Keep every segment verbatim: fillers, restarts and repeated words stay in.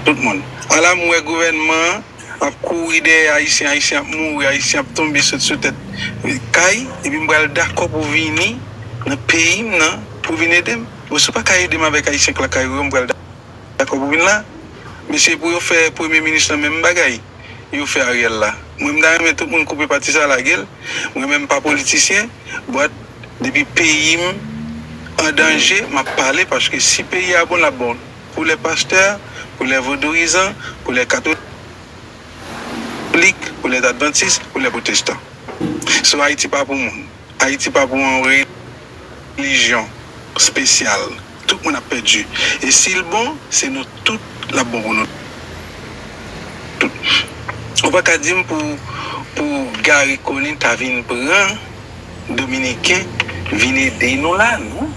Tout moun. Ala m wè gouvènman an ap kouri dèyè Ayisyen, Ayisyen ap mouri, Ayisyen ap tonbe sot sou tèt kay, epi m pral dakò pou vini nan peyi m nan pou vin ede m. Bon, si w pa ka ede m avèk Ayisyen k lakay ou yo, m pral dakò pou vin la. Men se pou yo fè premye minis lan menm bagay yo fè Ariel la. Mwen, m ta renmen tout moun koupe pati sa, lage l. Mwen menm, m pa politisyen, but depi peyi m an danje, m ap pale, paske si peyi a bon, l ap bon pou lè pastè, pou lè vodouyizan, pou lè katolik, pou lè advantis, pou lè pwotestan. So, Ayiti pa pou moun. Ayiti pa pou yon relijyon espesyal. Tout moun ap pèdi. E si l bon, se nou tout l ap bon pou nou tout. Ou pa ka di m pou, pou Garry Conille ta vin pran Dominiken vin ede nou la, non.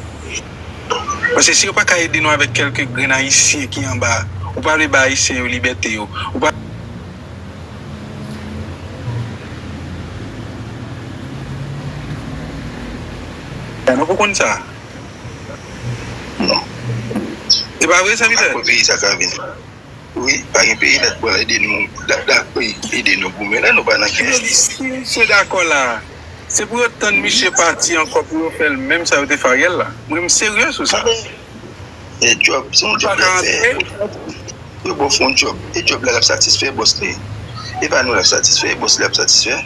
Paske si yo pa ka ede nou avèk kèlke grenn Ayisyen ki anba, ou pa vle bay Ayisyen yo libète yo, ou pa. Sa nou pou konn sa. Non. E pa vre sa, Peter? Ak peyi sa ka vin. Wi, pa gen peyi la k pral ede nou, la, la, ede nou goumen la, nou pa nan kè. Si misye dakò la, se pou yo tann misye pati ankò pou yo fè l menm sa yo te fè Ariel la. Mwen, m serye sou sa. E djòb, se yon djòb l ap fè. Yo ba w fè yon djòb. E djòb la l ap satisfè bòs li. E pa nou l ap satisfè, e bòs li ap satisfè.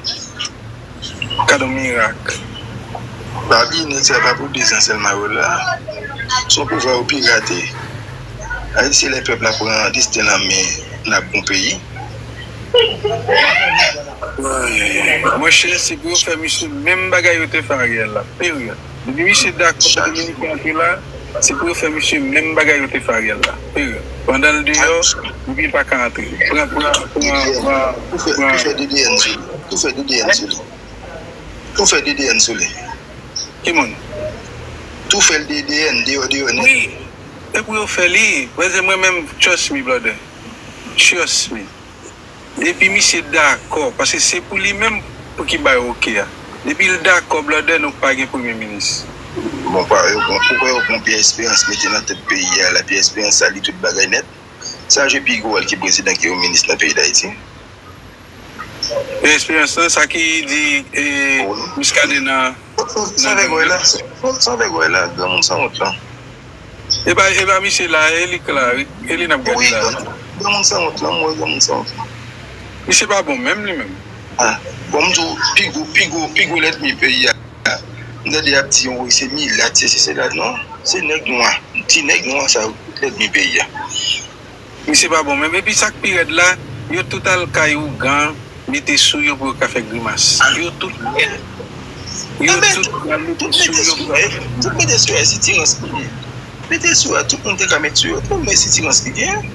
Gad yon mirak. Pa bliye nèg sa pa pou de zan sèlman yo la. Se yon pouvwa yo pirate. Ayiti, se lè pèp la pran desten l an men, n ap gon peyi. Monchè, se pou yo fè misye menm bagay yo te fè Ariel la. Peryòd. Depi misye dakò pou Dominiken antre la, se pou yo fè misye menm bagay yo te fè Ariel la. Peryòd. Pandan l deyò, epi l pa ka antre. Pran, pran, pran, pran, pran. Tou fè, tou fè D D N sou li. Tou fè D D N sou li. Tou fè D D N sou li. Ki moun? Tou fè l D D N, deyò, deyò nèt. Wi. E pou yo fè li. Prèske mwen menm, trust me, brother. Trust me. Depi misye dakò, paske se pou li menm pou ki bay oke a. Depi l dakò, brother, nou pa gen premye minis. Bon, pa, yo, bon, poukwa yo pran Pierre Espérance mete nan tèt peyi a la? Pierre Espérance sali tout bagay nèt. Sa jwe pi gwo wòl ki prezidan ki yon minis nan peyi Dayiti. Pierre Espérance lan, sa ki di, e, Muscadin nan, sa nan vègòy la, sa vègòy la, granmoun sanwont lan. E pa, e pa misye la, e li k la, wi. E li n ap gade la. Wi, granmoun sanwont lan, m wè granmoun sanwont lan. Misye pa bon menm, li menm. Ah, bon, m di w, pi gwo, pi gwo, pi gwo lènmi peyi a. M tande y ap di, wi, se milat, se sesi, sela, non. Se nèg nwa. Ti nèg nwa sa yo, lènmi peyi a. Misye pa bon menm. Epi sa k pi rèd la, yo tout al kay ougan, mete sou yo pou yo ka fè grimas. Yo tout nèt. Yo tout pral mete sou yo pou yo ka fè grimas. Tout mete sou yo, e sitirans ki gen. Mete sou yo, tout moun te ka met sou yo. Tout moun, e sitirans ki gen.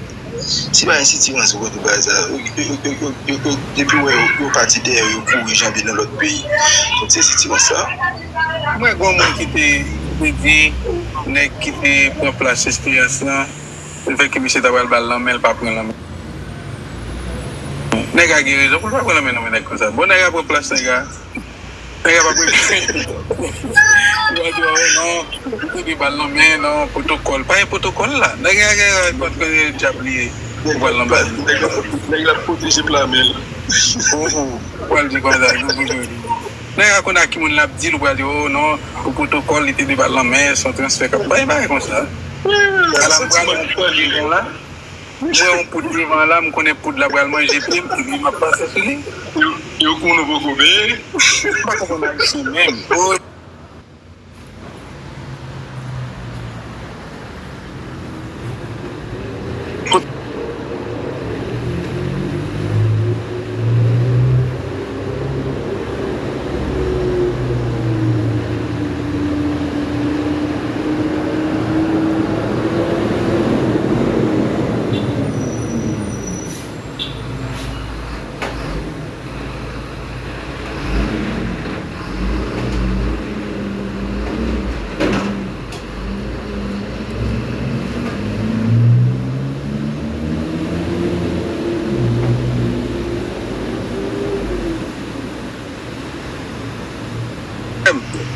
Si pa gen sitirans, ou kote bagay sa, yo, yo, depi wè yo, yo pati dèyè, yo kouri janbe nan lòt peyi. Tout se sitirans sa. Mwen, gon moun ki te, te di, nèg ki te pran plas Espérance lan, lefètke misye ta pral ba l lanmen, l pa pran lanmen. Nèg a gen rezon pou l pa pran lanmen non, men nèg konsa. Bon, nèg a pran plas nèg a. Nèg a pa pran. Yo di, oh non, ou te ba l lanmen, non, pwotokòl. Pa gen pwotokòl la. Nèg a gen, gen, gen, gen djab li ye. Ou pral nan bal. Nèg la, nèg la pwoteje pla men l. Oh, oh. Ou pral di konsa, nou boujou. Nèg a konn ak ki moun l ap di l, ou pral di, oh non, pou pwotokòl, li te de ba l lanmen, se yon transfè k ap bay bagay konsa. Ala m pral nan pwoteje la. M wè yon poud devan la, m konnen poud la pral manje pye m, epi m ap pase sou li. Yo, yo konnen poko byen. M pa konprann ayisyen menm.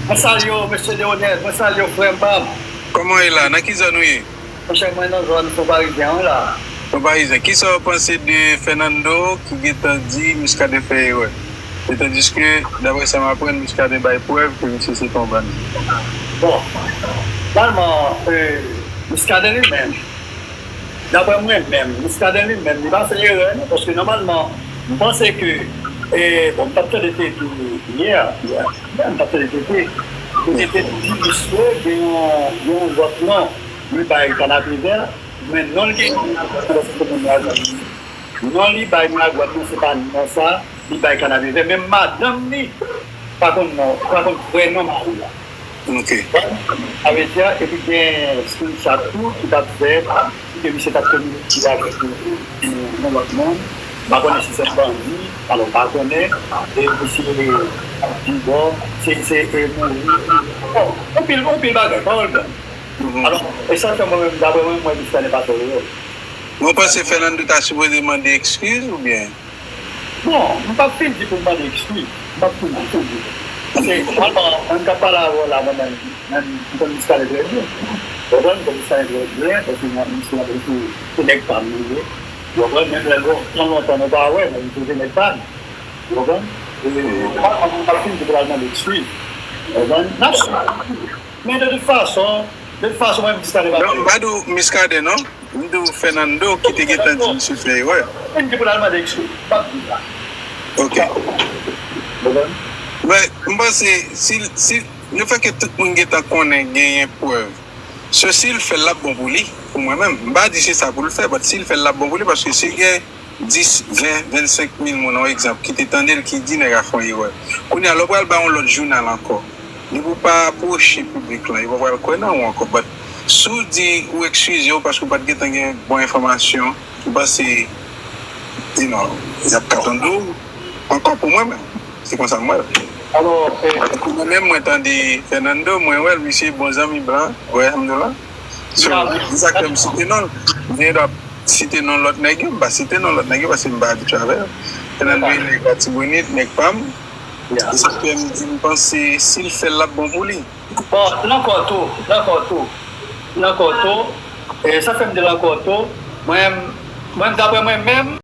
Mwen salye w, mesye Leonel. Mwen salye w, frè m pa m. Kòman w ye la? Nan ki zòn ou ye? Monchè, mwen nan zòn Fon Parizyen an la. Yon Parizyen, kisa w panse de Fernando ki gentan di Muscadin fè erè? E tandiske, daprè sa m aprann, Muscadin bay prèv ke misye se pa yon bandi. Bon, nòmalman, Muscadin li menm, daprè mwen menm, Muscadin li menm, li pa fè erè non, paske nòmalman, m panse ke, bon, m t ap tande T T yè, yè, m t ap tande T T, T T di misye gen yon lòt non, li bay Kanapevè, men non li gen nan komin la, non li bay Miragwàn nan, se pa non sa li bay Kanapevè. Menm madanm li pa konn non, pa konn vrè non mari a. Ok. Sa vle di, epi gen screenshot tou ki t ap fè, ke misye t ap kominike avèk yon lòt moun. M pa konnen si se yon bandi, alò m pa konnen. E misye ap di, bon, se, se, e mouri. Bon, anpil, anpil bagay, pawòl gang. Alò, e sa fè mwen menm, daprè mwen, mwen Muscadin pa fè erè. Mwen panse Fernando ta sipoze mande ekskiz oubyen? Bon, m p ap fin di pou m mande ekskiz. M p ap fin di pou m di. Paske, mwen, mwen, mwen k ap pale avè w la, mwen menm, mwen, m konn Muscadin trè byen. Ou konprann, m konn Muscadin trè byen, paske mwen, m se, se, se nèg pa m li ye. Ou konprann, menm lè lontan, lontan nou pa wè, men m se nèg pa m. Ou konprann? E, m p ap fin di pou l al mande ekskiz. Ou konprann? N ap suiv. Men de tout fason, de tout fason, mwen, Muscadin pa fè erè. Non, m pa di w Muscadin, non. M di w Fernando ki te gentan di misye fè erè. M di pou l al mande ekskiz. M p ap di sa. Ok. Men, m panse, si, si, lefètke tout moun gentan konnen genyen prèv, so, si l fè l, l ap bon pou li, pou mwen menm. M pa di se sa pou l fè, but si l fè l, l ap bon pou li, paske si gen dis, ven, vennsenk mil moun, yon egzanp, ki te tande l ki di nèg a fè yon erè. Kounye a, lè w pral bay yon lòt jounal ankò, depi w pa apwoche piblik lan, yo pa pral kwè nan ou ankò. But, si w di ou ekskize w paske w pa t gentan gen bon enfòmasyon, ou panse, you know, y ap ka tande w ankò pou mwen menm. Se konsa m wè l. Alò, e, pou mwen menm, mwen tande Fernando, mwen wè l, misye bon zanmi Blan, wè, alhamdoulilah. So, se sa k fè m site non l. M te dwa site non lòt nèg yo, m pa site non lòt nèg yo paske m pa abitye avè yo. Fernando e nèg Latibonit, nèg pa m. Se sa k fè m di m panse si l fè l, l ap bon pou li. Bon, lankò tou, lankò tou, lankò tou. E sa fè m di lankò tou. Mwen, mwen, daprè mwen menm,